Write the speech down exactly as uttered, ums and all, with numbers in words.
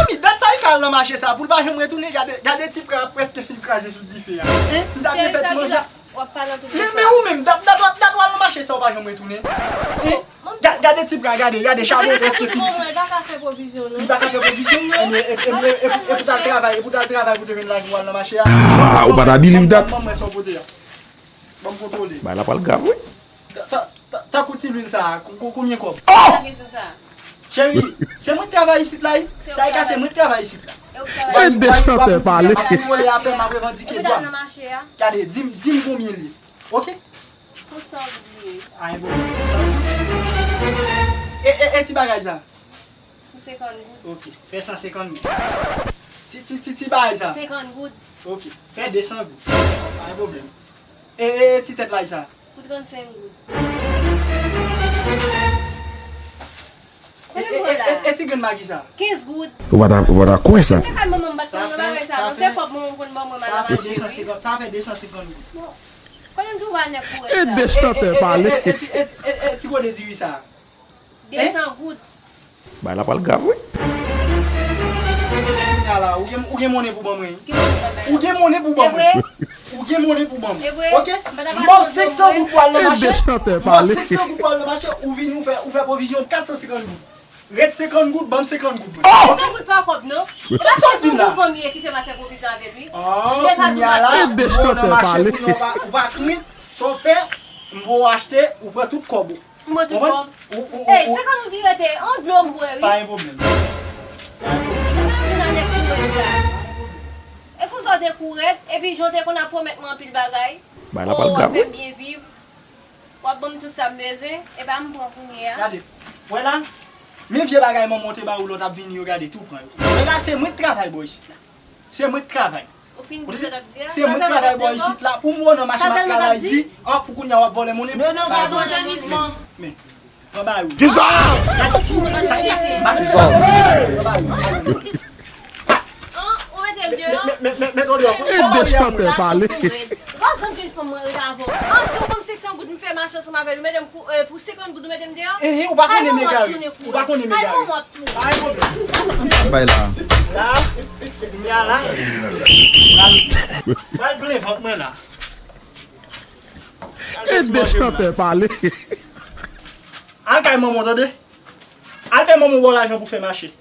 Mezanmi, dat sa e ka al nan mache sa pou l pa janm retounen. Gade, gade ti pran ap prèske fin kraze sou dife a. Hein? M ta byen fè ti manje. W ap pale anpil konsa. Men, men ou menm, dat, dat, dat, dat w al nan mache sa ou pa janm retounen. Hein? Ga- Gade ti pran, gade, gade, chabon prèske fini. Li pa ka fè pwovizyon, non. Li pa ka fè pwovizyon, non. E, e, e, e, e, e pou t al travay, e pou t al travay pou te jwenn lajan w al nan mache a. Ah, ou pa ta believe dat? Ban m wè sa w pote a. Ban m kontwole. Bagay la pral grav, wi. Ta- ta- ta- Tankou ti lwil sa a, kou- kou- konbyen kòb? Sa kesyon sa. Cheri, se mwen k travay isit la, wi. Sa e ka se mwen k travay isit la. E w k travay. E de chantè pale. M ap kontwole apre, m ap revandike dwa m. Gade, di m, di m konbyen l ye. Oke? Pou san goud li ye. A, e bon. San goud. E, e, e ti bagay sa? Pou senkant goud. Oke. Fè san senkant goud. Ti, ti, ti, ti bagay sa? Senkant goud. Oke. Fè de san goud. Pa gen pwoblèm. E, e, e ti tèt lay sa? Pou trannsenk goud. E, e, e, e, e ti grenn magi sa? Kenz goud. Ou pa ta, ou pa ta kwè sa. Se kay manman m bat konn nan bagay sa, non. Se kòb manman m konn ban mwen m al nan mache, wi. Sa fè de san senkant, sa fè de san senkant goud. Bon. Konnen m tou va nèg pou rèd sa. E de chantè pale. E, e, e, e, e, e, e, ti gode diri sa? De san goud. Bagay la pral grav, wi. Kounye a la, ou gen, ou gen monnen pou ban mwen, wi. Ou gen monnen pou ban mwen. Ou gen monnen pou ban mwen. Oke? M ba w senk san goud pou al nan mache. M ba w senk san goud pou al nan mache, ou vini, ou fè, ou fè pwovizyon kat san senkant goud. Ret senkant goud, ban m senkant goud mwen. Kat san goud pa kòb, non. Sa w di m la? Fanmi ki fè m al fè pwovizyon avè l, wi. Ah, kounye a la, ou nan mache, kounye a ou pa, ou pa kri, sa w fè, m ba w achte, ou pran tout kòb ou. Mwen tout kòb. Ou, ou, ou, ey, ou, senkant goud ki rete, yon dlo m bwè, wi. Pa gen pwoblèm. Pa gen pwoblèm. Mwen menm vin avèk kou rèd sa. E konsa w te kou rèd, epi jan w te konn ap pwomèt mwen anpil bagay. Bagay la pral grav, wi. O, w ap fè m byen viv. W ap ban m tout sa m bezwen, e pa m pran kounye a. Gade, wè la, men vye bagay manman w te ba ou lè w t ap vini yo, gade, tou pran yo. Wè la, se mwen k travay bò isit la. Se mwen k travay. Ou fin di sa w t ap di a? Se mwen k travay bò isit la. Pou m wè w nan mache m ap travay di, ah, pou kounye a w ap vòlè monnen. Non, non, pa vòlè monnen. Men, pran bagay ou. Kisa? Gade sou mwen sa, gade sou mwen. Pran bagay ou. An, ou mete m deyò? Met, met, met, met, met ou deyò. Pran bagay ou. E de chantè pale. Ou pa janm jwenn fanm mwen ret avè w. An, si w ban m senk san goud, m fè mache ansanm avè l, ou mete m kou, euh, pou senkant goud, ou mete m deyò? Ehe, ou pa konnen m egare. Ou pa konnen m egare. Pa gen pwoblèm. Bay la. La, kounye a la. Pral, pral plen vant mwen la. Al fè ti manje m la. E de chantè pale. Al kay manman w, tande. Al fè manman w ba w lajan pou fè mache.